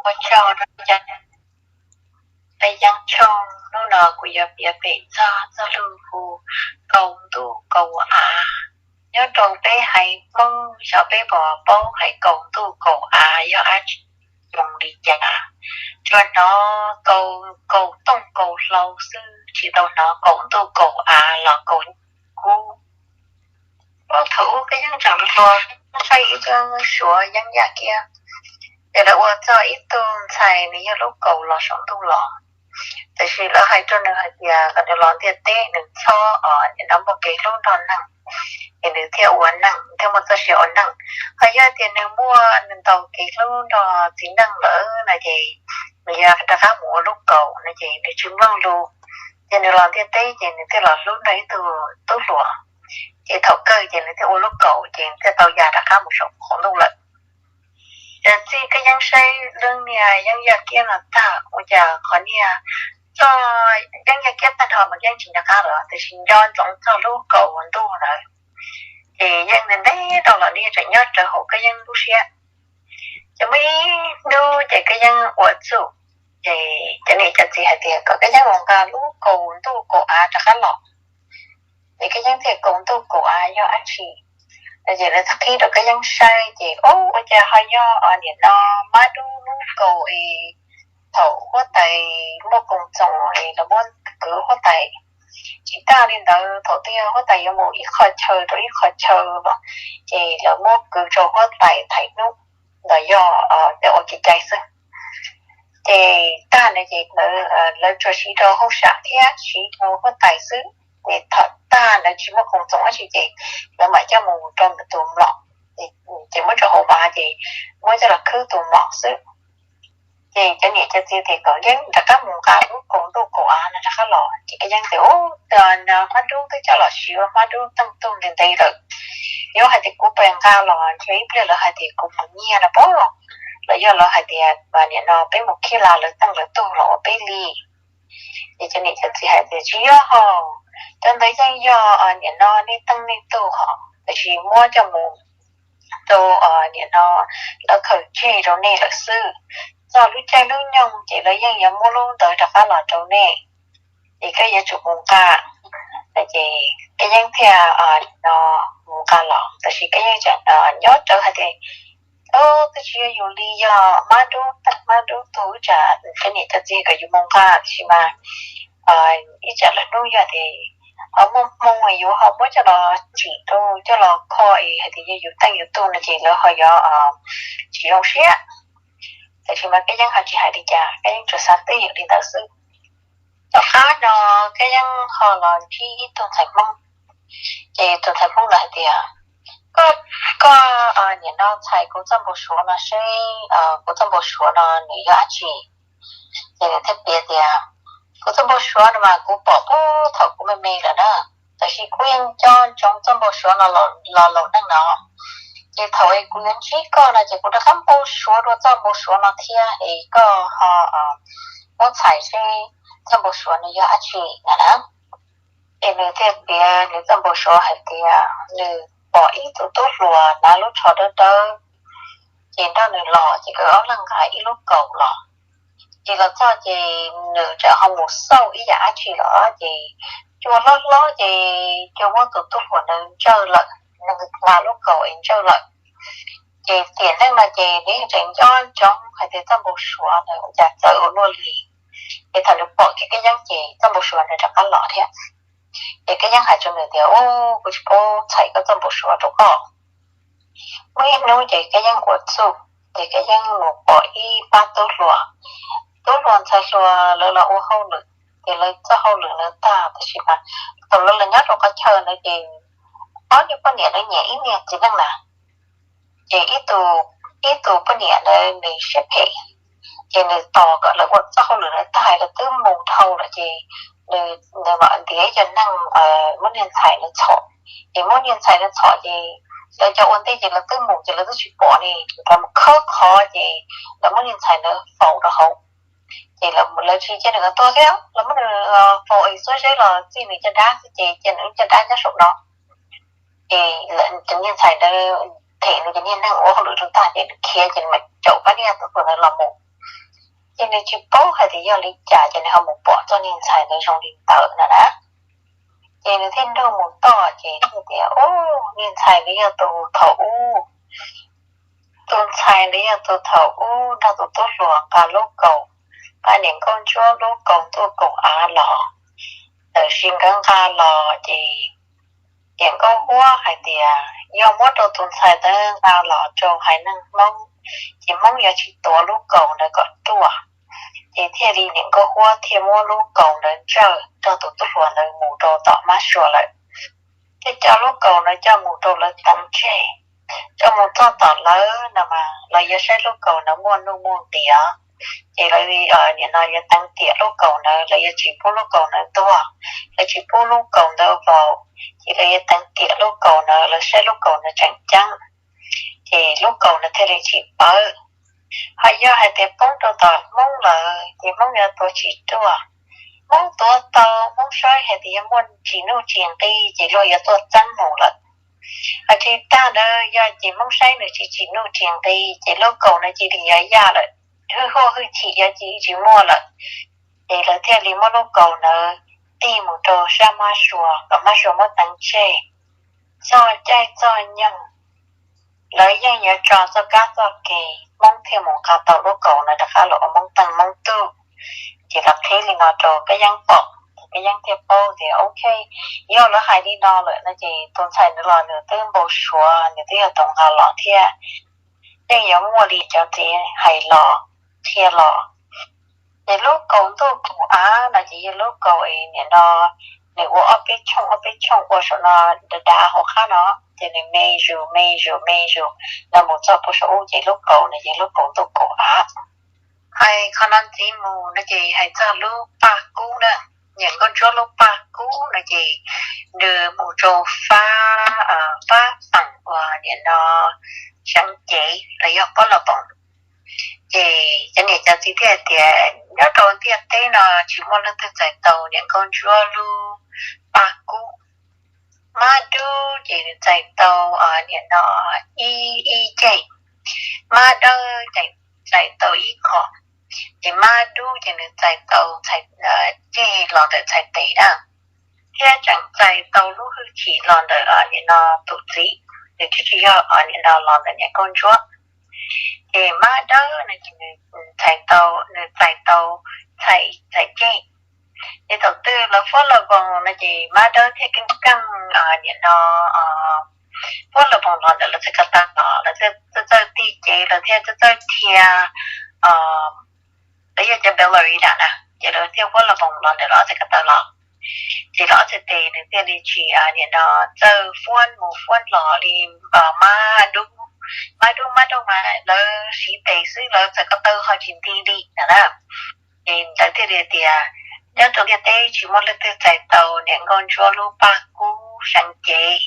Ua tsaug rau cov peb yeej chooj, hnub no kuv yuav piav pem txog txoj lus hu kaus ntuj kaus av. Nyob rau peb haiv Hmoob xyov peb puas paub hais kaus ntuj kaus av yog dab tsi, zoo li cas. Tsuas hnov kaus, kaus tooj kaus hlau xwb, tsis tau hnov kaus ntuj kaus av los kaus kub. Thaum ub peb yeej tseem hluas, saib ib tug Suav Yeeb Yaj Kiab, ces lawv ua txog ib tug ntxhais nws yog lub kaus los saum ntuj los. Tiam sis lawv hais rau nws hais tias kom nws los ntiaj teb nws txhob, nim no muaj kev hlub nrog neeg, es nws thiaj ua neej, thiaj muaj txoj sia ua neej. Ho yog tias nws muaj, nws ntaus kev hlub nrog txiv neej lawm no ces nws yuav rov qab mus ua lub kaus no ces nws tsis mloog lus, ces nws los ntiaj teb ces nws thiaj los hlub nrog ib tug tub hluas. Ces thaum kawg ces nws thiaj ua lub kaus ces thiaj tau ya rov qab mus saum qaum ntuj lawm. Ces txij Kab Yeeb saib lub niag Yeeb Yaj Kiab no tag, ua cas qhov niag txog Yeeb Yaj Kiab tag nrho mas Yeeb tsis nco qab lawm, tiam sis nco ntsoov txog lub kaus ntuj ntawd. Ces Yeeb ntev ntev rau los li tseem nyob rawv hauv Kab Yeeb lub siab. Ces muaj ib hnub ces Kab Yeeb ua txuj, ces cov niam cov txiv hais tias kom Kab Yeeb los nqa lub kaus ntuj kaus av rov qab los. Ces Kab Yeeb tias kaus ntuj kaus av yog dab tsi? Ces lawv txawm qhib rau Kab Yeeb saib ces ua cas ho yog nim no Mab Dub lub kaus es thaum huab tais muaj koom txoos es lawv muab kwv huab tais. Tsis tag li ntawd, thaum twg yog huab tais yuav mus ib qho chaw rau ib qho chaw los ces lawv muab kwv rau huab tais thaiv hnub, ntawd yog tej ua kev cai xwb. Ces tag na ces lawv tsuas siv rau hauj sam thiab siv rau huab tais xwb. Ces thaum tag lawv tsis muaj koom txoos dab tsi ces lawv mam coj mus rau tus mlom, ces muab rau hauv av ces muab coj los khwb tus mlom xwb. Ces cov niam cov txiv tias kom Yeeb rov qab mus nqa lub kaus ntuj kaus av no rov qab los, ces Kab Yeeb tias, Ub, Hmab Dub twb coj los siv ua Hmab Dub teej tug ntev ntev lawm. Yuav hais tias kuv pes nqa los ntshe ib pliag lawv hais tias kuv mus nyiag no pob, los yog lawv hais tias nim no peb mus khib la lawv teej lawv tug los ua peb li. Ces cov niam cov txiv hais tias, Tsis yog hos, cov ntawd yeej yog nim no nej teej nej tug hos, tiam sis muab coj mus rau nim no lawv khaws tseg rau nej lawm xwb. Txog lub caij lub nyoog ces lawv yeej yuav muab lub ntawd rov qab los rau nej, ces koj yuav tsum mus nqa. Ces Kab Yeeb thiaj no mus nqa los, tiam sis Kab Yeeb tseem nyob rawv hais tias, Twb tsis yog yus li, yog Hmab Dub teej Hmab Dub tug, ib tsam cov niam cov txiv kom yus mus nqa, tiam sis mas ib tsam lwm hnub yog tias ho muaj hmoo yus ho muab coj los tsim rau coj los kho es hais tias yog yus teej yus tug no ces lawv ho yuav tsis zoo siab. Tiam sis mas Kab Yeeb ho tsis hais li cas, Kab Yeeb tsuas xav twj ywm li ntawd xwb. Tom qab no Kab Yeeb ho los ntsib ib tug ntxhais Hmoob, ces tus ntxhais Hmoob ntawd hais tias, Koj, koj nim no txhais kuv txoj npau suav no seb kuv txoj npau suav no nws yog dab tsi? Ces nws thiaj piav tias, Kuv txoj npau suav no mas kuv pom puag thaum kuv me me lawm na, tiam sis kuv yeej nco ntsoov txoj npau suav no los laus neej no. Ces thaum es kuv yuav ntsib koj no ces kuv rov qab npau suav dua txoj npau suav no thiab es koj ho muab txhais seb txoj npau suav no yog dab tsi no na. Es nws thiaj piav nws txoj npau suav hais tias nws pom ib tug tub hluas hnav lub tsho dawb dawb, ces nrog nws los ces nkawd ob leeg nqa ib lub kaus los. Ces los txog ces nws tseem ho mus xauj ib yam dab tsi los ces cua hlob hlob ces cua muab tus tub hluas ntawd ntsawj lawm, nws nqa lub kaus es ntsawj lawm. Ces tiam neej no ces nws tseem nco ntsoov hais tias txoj npau suav ntawd ua cas txawv ua luaj li. Ces thaum nws pom kiag Kab Yeeb ces txoj npau suav ntawd rov qab los thiab. Ces Kab Yeeb hais rau nws tias, Ub, kuv tsis paub txhais koj txoj npau suav rau koj. Muaj ib hnub ces Kab Yeeb ua txuj, ces Kab Yeeb mus pom ib pab tub hluas, tub hluas ntxhais hluas lawv los ua hauj lwm, ces lawv txoj hauj lwm lawv tag, tiam sis mas thaum lawv los nyob rau qhov chaw ntawd ces ob niag poj niam lawv nyiam ib niag txiv neej na. Ces ib tug, ib tug poj niam ntawd nws siab phem, ces nws tos kom lawv ua txoj hauj lwm lawv tag lawv twb mus dhau lawm ces nws, nws mam ntiav ib co neeg muab niag ntxhais ntawd txhom. Ces muab niag ntxhais ntawd txhom ces lawv cov ua ntej ces lawv twb mus ces lawv twb tsis pom li, lawv mus khawb qhov ces lawv muab niag ntxhais ntawd faus rau hauv. Ces lawv tsis cia nws tuag thiab, lawv muab nws faus es xuab zeb los txij nws caj dab xwb ces cia nws lub caj dab nyob saum no. Ces cov niag ntxhais ntawd them nws cov niag neeg ua hauj lwm rau tag ces nws khiav ces nws mam caum pab niag tub hluas ntawd los mus. Ces nws tsis paub hais tias yog li cas ces nws ho mus pom txoj niag ntxhais ntawd zoo li ntawd no na. Ces nws thiaj nrog mus tom ces nws tias, Ub, niag ntxhais ntawd yog tus thaum ub, tus ntxhais ntawd yog tus thaum ub nrog tus tub hluas nqa lub kaus, nqa niam nkauj ntsuab lub kaus ntuj kaus av los. Tab sis nkawd nqa los ces niam nkauj huab hais tias yog muab rau tus ntxhais ntawd nqa los rau haiv neeg Hmoob ces Hmoob yuav tsis tuav lub kaus ntawd kom ruaj. Ces thiaj li niam nkauj huab thiaj muab lub kaus ntawd ntsawj nrog tus tub hluas ntawd mus rau tom Mab Suav lawm. Thiaj coj lub kaus ntawd coj mus rau lawv teev tseg. Coj mus txog tom lawv no mas lawv yuav saib lub kaus ntawd muaj nuj muaj nqis, ces lawv nim no yuav teev tiam lub kaus ntawd, lawv yuav tsis pub lub kaus ntawd tuag, lawv tsis pub lub kaus ntawd vau, ces lawv yuav teev tiam lub kaus ntawd, lawv saib lub kaus ntawd tseem ceeb, ces lub kaus ntawd thiaj li tsis pawv. Ho yog hais tias poob rau tom Hmoob lawm ces Hmoob yuav tuav tsis ruaj. Hmoob tuav tau, Hmoob saib hais tias yog muaj tsis nuj tsis nqis ces luag yuav tuaj txeeb mus lawm. Ho tsis tag ntawd yog ces Hmoob saib nws tsis tsis nuj tsis nqis ces lub kaus ntawd cia li yuav yaj lawm, hwj huaj hwj chim yuav cia li tsis muaj lawm. Ces lawv thiaj li muab lub kaus ntawd tig mus rau sab Mab Suav kom Mab Suav muab teev tseg. Txog caij txog nyoog lawv yeej yuav tso txoj kab txoj ke, Hmoob thiaj mus nqa tau lub kaus ntawd rov qab los ua Hmoob teej Hmoob tug. Ces lawv qhib li no rau Kab Yeeb pom, Kab Yeeb thiaj paub tias ok, yog lawv hais li no lawm no ces tus ntxhais ntawd los nws twb npau suav, nws twb yog tus nqa los thiab. Yeej yuav muaj li cov txiv hais los, qhia los. Ces lub kaus ntuj kaus av no ces yog lub kaus es nim no nws ua ob peb tshooj ob peb tshooj ua saum no, dav dav hauv qab no, ces nws me zus me zus me zus los mus txog puag saum ub ces lub kaus no ces lub kaus ntuj kaus av. Hais qhov no ntxiv mus no ces hais txog lub paj kub na, niam nkauj ntsuab lub paj kub no ces nws mus rau fab, fab feem uas nim no seev cev los yog pob los poom. Ces cov niam cov txiv thiaj hais tias nyob rau ntiaj teb no tsis muaj leej twg txais tau niam nkauj ntsuab lub paj kub. Mab dub ces nws txais tau nim no ib ib ceg, mab dawb ces txais tau ib qho, ces mab dub ces nws txais tau ceg los ntawm txhais tes na, thiab tseem txais tau lub hwj chim los ntawm nim no tus txiv, nws twb tsis yog nim no los ntawm niam nkauj ntsuab. Ces mab dawb no ces nws txais tau, nws txais tau txhais ceg. Ces thaum twg lawv fuab lawv voos no ces mab dawb thiaj keej keej nim no fuab lawv voos los ntawm lawv txhais ko taw los lawv txawj txawj tig cev, lawv thiaj txawj txawj dhia, lawv yog cov ballerina na, ces lawv thiaj fuab lawv voos los ntawm lawv txhais ko taw los. Ces lawv ob txhais tes nws thiaj li tsis nim no txawj fuab mus fuab los li mab dub, mab dub mab dub mas lawv siv tes xwb lawv txhais ko taw ho tsis nti li na. Ces ntawd thiaj li tias nyob rau ntiaj teb tsis muaj leej twg txais tau niam nkauj ntsuab lub paj kub seev cev.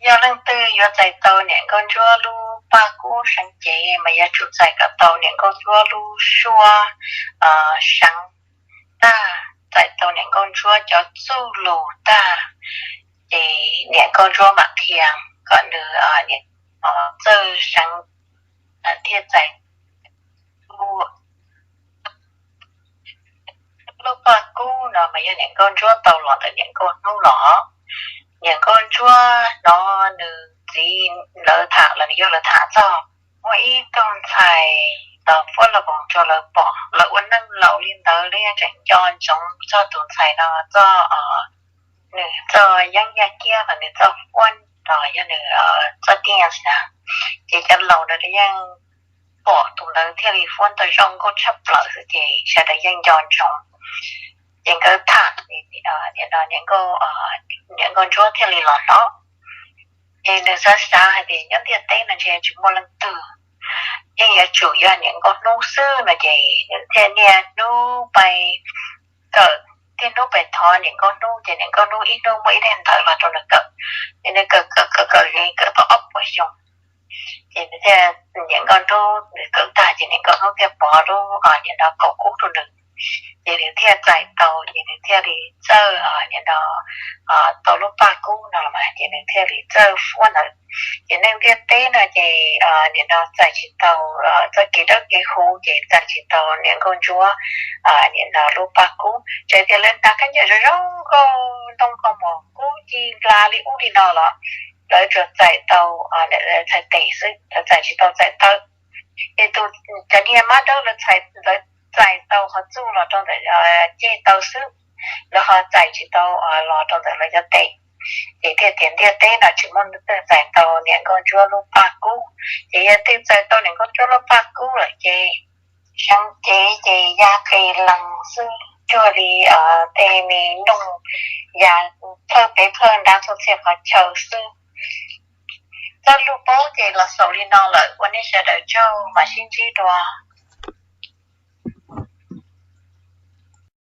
Yog leej twg yuav txais tau niam nkauj ntsuab lub paj kub seev cev mas yuav tsum txais kom tau niam nkauj ntsuab lub suab seev tag, txais tau niam nkauj ntsuab cov txuj lus tag, ces niam nkauj ntsuab mam qhia kom nws txawj seev thiaj txais lub paj kub no mas yog niam nkauj ntsuab tau los ntawm niam nkauj hnub los. Niam nkauj ntsuab no nws txiv lawv tham los nws yog lawv tham txog muaj ib tug ntxhais los fuab lawv voos rau lawv pom, lawv ua neej laus li ntawd lawv yeej tseem nco ntsoov txog tus ntxhais no txoj, nws txoj yeeb yaj kiab los nws txoj fuab los yog nws txoj dance na. Ces cov laus ntawd lawv yeej pom tus ntawd thiaj li fuab tau zoo nkauj tshaj plaws xwb ces sawv daws yeej nco ntsoov. Ces nkawd tham, niam nkauj ntsuab thiaj li los hnov. Ces nws xav xav hais tias nyob ntiaj teb no ntshe tsis muaj leej twg, yeej yuav tsum yog niam nkauj hnub xwb no ces nws thiaj niaj hnub pais kawm, niaj hnub pais thov niam nkauj hnub ces niam nkauj hnub ib hnub muab ib daim ntawv los rau nws kawm. Ces nws kawm kawm kawm kawm li kawm tau ob puas xyoo, ces nws thiaj, niam nkauj hnub nws kawm tag ces niam nkauj hnub thiaj pov lub nim no kaus kub rau nws. Ces nws thiaj txais tau, ces nws thiaj li txawj nim no tau lub paj kub no mas ces nws thiaj li txawj fuab ntawd. Ces neeg ntiaj teb no ces nim no txais tsis tau, txoj kev dawb kev huv ces txais tsis tau niam nkauj ntsuab nim no lub paj kub. Txawm tias lawv hnav khaub ncaws zoo zoo nkauj, ntoo nkauj mos kub ci nplas li ub li no los lawv tsuas txais tau txhais tes xwb, lawv txais tsis tau txhais taw. Ces tus, cov niag mab dawb lawv txais, lawv txais tau qhov txuj los rau ntawm ceg taw xwb, lawv ho txais tsis tau los rau ntawm lawv cov tes. Ces thiaj tias ntiaj teb no tsis muaj leej twg txais tau niam nkauj ntsuab lub paj kub. Ces yog twg txais tau niam nkauj ntsuab lub paj kub lawm ces seev cev ces ya qis lees xwb, cuag li tej me noog ya plhawj peb plhawj nrab txhua txhia qhov chaw xwb. Txoj lus paub ces los xaus li no lawm, ua nej sawv daws tsaug, mam sib ntsib dua.